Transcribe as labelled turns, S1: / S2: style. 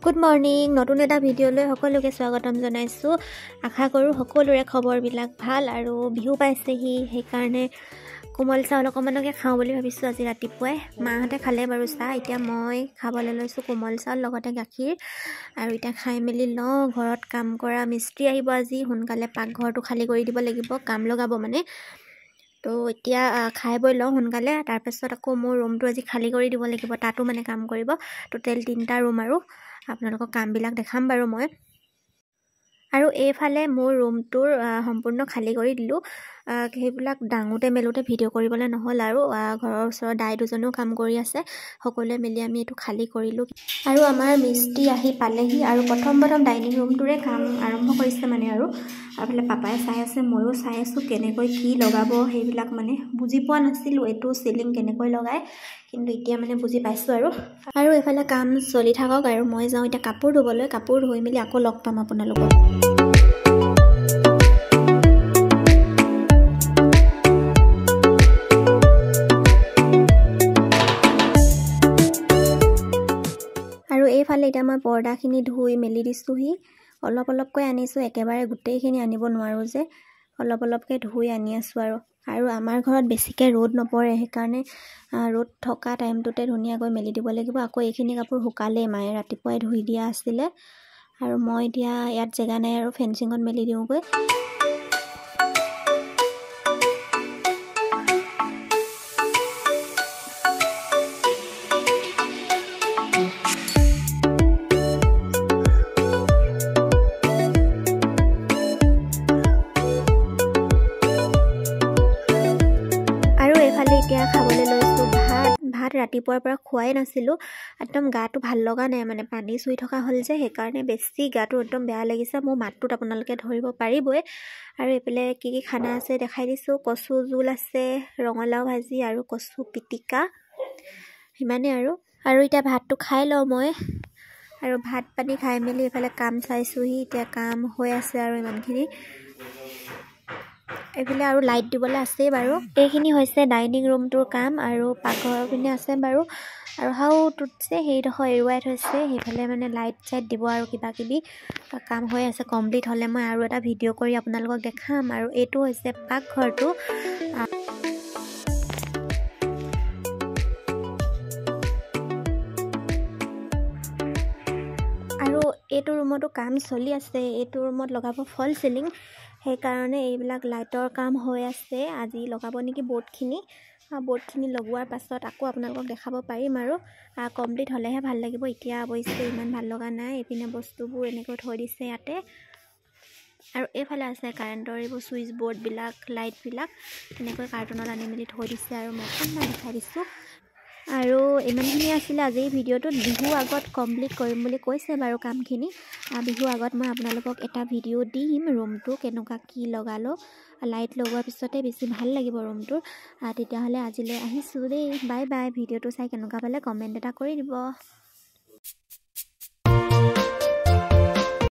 S1: Good morning, নতুন এটা ভিডিঅ'লৈ সকলোকে স্বাগতম জনাইছোঁ। আশা কৰোঁ সকলোৰে খবৰবিলাক ভাল। আৰু বিহু পাইছেহি, সেইকাৰণে কোমল চাউল অকণমানকে খাওঁ বুলি ভাবিছোঁ আজি ৰাতিপুৱাই। মাহঁতে খালে বাৰু চাহ, এতিয়া মই খাবলৈ লৈছোঁ কোমল চাউল লগতে গাখীৰ। আৰু এতিয়া খাই মেলি লওঁ। ঘৰত কাম কৰা মিস্ত্ৰী আহিব আজি, সোনকালে পাকঘৰটো খালী কৰি দিব লাগিব, কাম লগাব মানে। তো এতিয়া খাই বৈ লওঁ সোনকালে, তাৰপাছত আকৌ মোৰ ৰুমটো আজি খালী কৰি দিব লাগিব, তাতো মানে কাম কৰিব। টোটেল 3টা ৰুম আৰু আপোনালোকক কামবিলাক দেখাম বাৰু মই। আৰু এইফালে মোৰ ৰুমটোৰ সম্পূৰ্ণ খালী কৰি দিলোঁ। সেইবিলাক দাঙোতে মেলোঁতে ভিডিঅ' কৰিবলৈ নহ'ল। আৰু ঘৰৰ ওচৰৰ দাই দুজনেও কাম কৰি আছে, সকলোৱে মিলি আমি এইটো খালী কৰিলোঁ। আৰু আমাৰ মিস্ত্ৰী আহি পালেহি আৰু প্ৰথম প্ৰথম ডাইনিং ৰুমটোৰে কাম আৰম্ভ কৰিছে মানে। আৰু এইফালে পাপাই চাই আছে, ময়ো চাই আছোঁ কেনেকৈ কি লগাব, সেইবিলাক মানে বুজি পোৱা নাছিলোঁ এইটো চিলিং কেনেকৈ লগায়, কিন্তু এতিয়া মানে বুজি পাইছোঁ। আৰু আৰু এইফালে কাম চলি থাকক আৰু মই যাওঁ এতিয়া কাপোৰ ধুবলৈ। কাপোৰ ধুই মেলি আকৌ লগ পাম আপোনালোকক। আৰু এইফালে এতিয়া মই পৰ্দাখিনি ধুই মেলি দিছোঁহি। অলপ অলপকৈ আনিছোঁ, একেবাৰে গোটেইখিনি আনিব নোৱাৰোঁ যে, অলপ অলপকৈ ধুই আনি আছোঁ। আৰু আৰু আমাৰ ঘৰত বেছিকৈ ৰ'দ নপৰে, সেইকাৰণে ৰ'দ থকা টাইমটোতে ধুনীয়াকৈ মেলি দিব লাগিব। আকৌ এইখিনি কাপোৰ শুকালেই, মায়ে ৰাতিপুৱাই ধুই দিয়া আছিলে। আৰু মই এতিয়া ইয়াত জেগা নাই আৰু ফেঞ্চিঙত মেলি দিওঁগৈ। এতিয়া খাবলৈ লৈছোঁ ভাত। ভাত ৰাতিপুৱাৰ পৰা খোৱাই নাছিলোঁ, একদম গাটো ভাল লগা নাই, মানে পানী চুই থকা হ'ল যে, সেইকাৰণে বেছি গাটো একদম বেয়া লাগিছে। মোৰ মাতটোত আপোনালোকে ধৰিব পাৰিবই। আৰু এইফালে কি কি খানা আছে দেখাই দিছোঁ। কচু জোল আছে, ৰঙালাও ভাজি আৰু কচু পিটিকা, সিমানেই। আৰু আৰু এতিয়া ভাতটো খাই লওঁ মই। আৰু ভাত পানী খাই মেলি এইফালে কাম চাইছোঁহি, এতিয়া কাম হৈ আছে আৰু ইমানখিনি। এইফালে আৰু লাইট দিবলৈ আছেই বাৰু। এইখিনি হৈছে ডাইনিং ৰুমটোৰ কাম। আৰু পাকঘৰৰ পিনে আছে বাৰু। আৰু হাউটোত যে সেইডোখৰ এৰুৱাই থৈছে, সেইফালে মানে লাইট চাইট দিব আৰু কিবা কিবি কাম হৈ আছে। কমপ্লিট হ'লে মই আৰু এটা ভিডিঅ' কৰি আপোনালোকক দেখাম। আৰু এইটো হৈছে পাকঘৰটো। আৰু এইটো ৰুমতো কাম চলি আছে, এইটো ৰুমত লগাব ফল চিলিং, সেইকাৰণে এইবিলাক লাইটৰ কাম হৈ আছে। আজি লগাব নেকি বৰ্ডখিনি, বৰ্ডখিনি লগোৱাৰ পাছত আকৌ আপোনালোকক দেখাব পাৰিম। আৰু কমপ্লিট হ'লেহে ভাল লাগিব, এতিয়া অৱশ্যে ইমান ভাল লগা নাই। এইপিনে বস্তুবোৰ এনেকৈ থৈ দিছে ইয়াতে। আৰু এইফালে আছে কাৰেণ্টৰ এইবোৰ ছুইচ বৰ্ডবিলাক, লাইটবিলাক এনেকৈ কাৰ্টুনত আনি মেলি থৈ দিছে। আৰু মই অকণমান দেখাই দিছোঁ। আৰু ইমানখিনি আছিলে আজিৰ ভিডিঅ'টোত। বিহু আগত কমপ্লিট কৰিম বুলি কৈছে বাৰু কামখিনি। বিহু আগত মই আপোনালোকক এটা ভিডিঅ' দিম, ৰুমটো কেনেকুৱা কি লগালোঁ। লাইট লগোৱাৰ পিছতে বেছি ভাল লাগিব ৰুমটোৰ। তেতিয়াহ'লে আজিলৈ আহিছোঁ দেই, বাই বাই। ভিডিঅ'টো চাই কেনেকুৱা পালে কমেণ্ট এটা কৰি দিব।